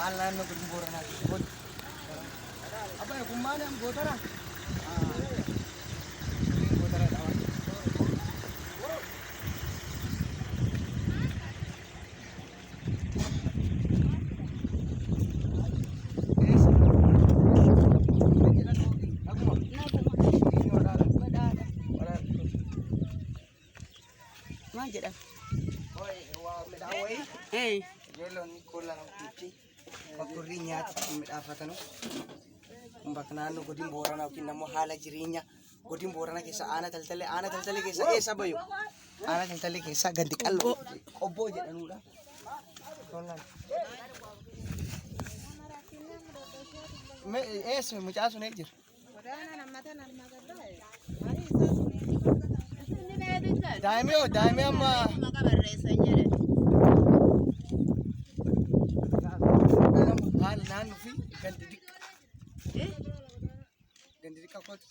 Haala naannoo godina Booranaa keessatti. Abbaa kun maali am gootara? Gootara dha. Maal jedhama? Ee, Ijoolleen kolla namtichi bakka warri nyaata itti midhaafatanu kun bakka naannoo godin Booranaa yookiin immoo haala jireenya godin Booranaa keessa aana taltallee aana taltallee keessa eessa bayu aana taltallee keessa gandi qalloo qobboo jedhanudha. Kollaan. Eessa mucaa sun jira? Daa'imni hoo daa'imni amma Maqaa barreessan jedhe. haala naannoo fi gandi diqqa gandi diqqa kootu.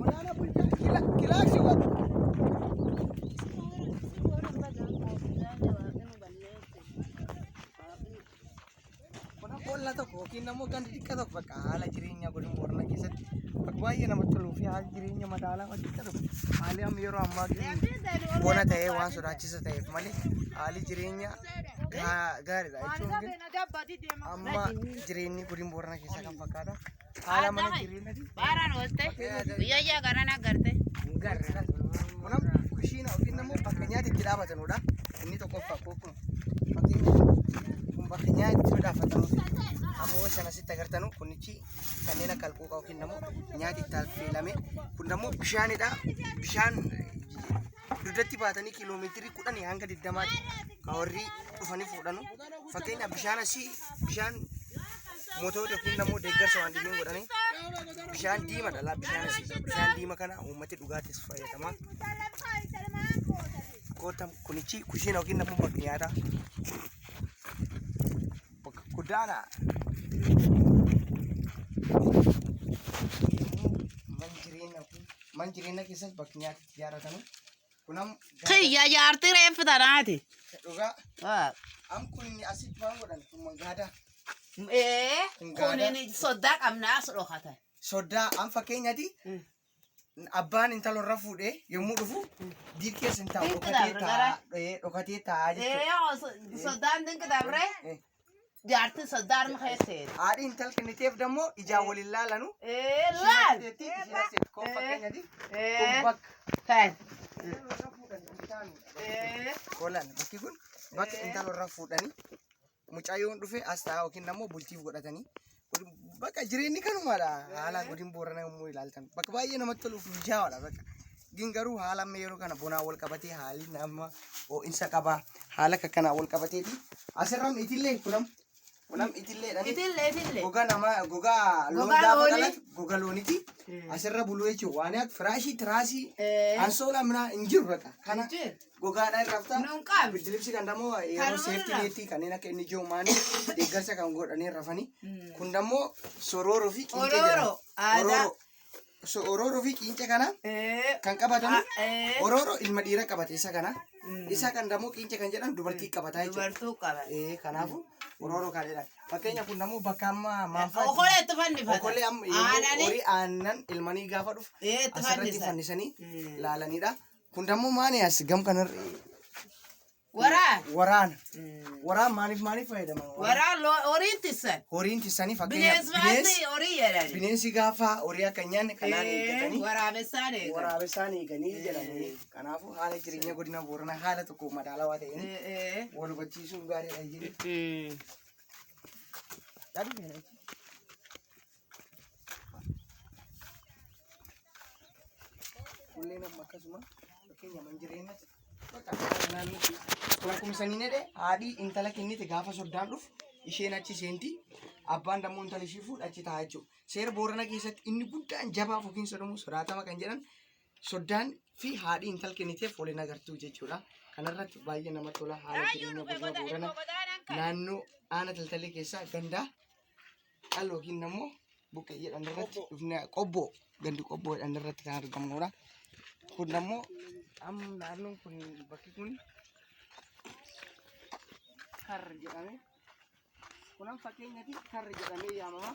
Olaanaa bulchaa kilaaksii godhu. Kun boolla tokko yookiin immoo gandi xiqqaa tokko bakka haala jireenya godina Booranaa keessatti bakka baay'ee namatti toluu fi haala jireenya madaalawaa xiqqaa tokko haalli amma yeroo ammaa bona ta'ee waan sodaachisa ta'eef malee haalli jireenya gaariidha jechuun amma jireenyi godina Booranaa keessaa kan fakkaata. Haala mana jireenyaati. Baaraan oolte. Guyyaa garana garte. Kun kushiina yookiin immoo bakka nyaati itti dhaabatanudha. Inni tokkoffaa kun fakkeenya kun bakka nyaati itti midhaafatanudha. Amma waan sana asitti agartanu kunichi kanneen akka alquuqaa yookiin immoo nyaati itti affeelame. Kun immoo bishaanidha. Bishaan dugdatti baatanii kiiloomeetirii 10 hanga 20ti kan warri dhufanii fuudhanu. Fakkeenyaaf bishaan asii bishaan motora yookiin immoo deeggarsa waan dhibiin godhanii bishaan diimadha laa bishaan asii bishaan diima kana uummati dhugaatis fayyadama. Kootam kunichi kushiina yookiin immoo bakka nyaataa bakka guddaadha. Man jireenya man jireenya keessatti bakki nyaata itti ijaarratanu. Kun am Kiyya jaartii reeffi tanaati. dhugaa am kun asitti waan godhan kun mangaadaa. Ee, kunin soddaa qabnaa as dhokatan. Soddaa am fakkeenyaati abbaan intala irra fuudhee yommuu dhufu diid keessa hin taa'u Dinqi dhokatee dabre taa'aa gara. dhokatee taa'aa jechuudha. Ee, soddaan dinqi dabre jaartiin soddaa harma keesseeti. Haadhi intala kenniteef dammoo ijaan waliin laalanu. Ee, laal. Isheen asitti kun fakkeenyaati kun Ee, bakka kan. intala irra fuudhan hin taa'anidha. Ee, Kolaan bakki kun bakka intala irra fuudhanii mucayyoon dhufe as taa'aa yookiin immoo bultiif godhatanii bakka jireenyi kanumadha haala godin Booranaa yommuu ilaaltan bakka baay'ee namatti toluuf mijaa'aadha bakka. Gin garuu haala amma yeroo kana bonaa wal qabatee haalli nama ho'insa qaba haala akka kanaa wal qabateeti asirra itillee kunam kunam itilleedhaan itillee itillee. gogaa namaa gogaa loon Gogaa gaafa loonii. qalatu gogaa looniiti asirra buluu jechuun waan akka firaashii tiraasii Ee, ansoolaa minaa hin jiru bakka kana hin jiru. gogaadhaan rafta. Nuun qabnu. Biddilibsi kan dammoo yeroo Kanuma seefti irra. neetii kanneen akka inni jiru maanii deeggarsa kan godhanii rafanii. Kun dammoo sorooroo fi qincee Orooroo, jedhama. aadaa. Orooroo. So orooroo fi qincee kana Ee, kan qabatamu ee. orooroo ilma dhiira qabate isa kana. Isa kan dammoo qincee kan jedhan dubartii qabataa jechuudha. Dubartuu qaba. Ee kanaafuu orooroo kan jedhan. Fakkeenya kun dammoo bakka amma maanfaa. Okolee itti fannifata. Okolee amma yommuu Aanani. horii aannan ilmanii gaafa dhufu Ee, itti asirratti fannisan. fannisanii laalanidha. Kun dammoo maani as gam kanarra Waraan. waraana. Waraan maaliif maaliif fayyadaman? Waraan horiin tissan. Horiin tissanii fakkeenyaaf Bineensi baasii horii jedhani. bineensi gaafa horii akka hin nyaanne kanaan eeggatanii Waraabessaan eegan. waraabessaan eeganii jedhamanii. Kanaafuu haala jireenya godina Booranaa haala tokko madaalawaa ta'een Ee. wal hubachiisuun gaariidha jedhu. Kunneen amma akkasuma fakkeenya man jireenyatti bakka naannootti kun akkuma saniin jedhe haadhi intala kennite gaafa soddaan dhufu isheen achi seenti abbaan dammoo intala ishii fuudha achi taa'a jechuudha. Seera Booranaa keessatti inni guddaan jabaaf yookiin sodamu sodaatama kan jedhan soddaan fi haadhi intala kenniteef waliin agartuu jechuudha. Kanarratti baay'ee namatti tola haala jireenya godina Booranaa naannoo aana taltallee keessaa gandaa qalloo yookiin immoo buqqee jedhan irratti dhufnee qobboo gandi qobboo jedhan irratti kan argamnudha. Kun immoo amma naannoon kun bakki kun Karri jedhamee kunan fakkeenyaaf karri jedhamee yaamama.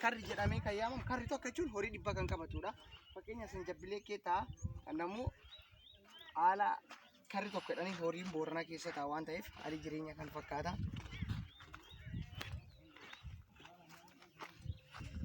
Karri jedhamee kan yaamamu karri tokko jechuun horii 100 kan qabatudha. Fakkeenya isin jabbilee kee ta'a kan namuu haala karri tokko jedhanii horiin Booranaa keessa ta'a waan ta'eef haalli jireenya kan fakkaata.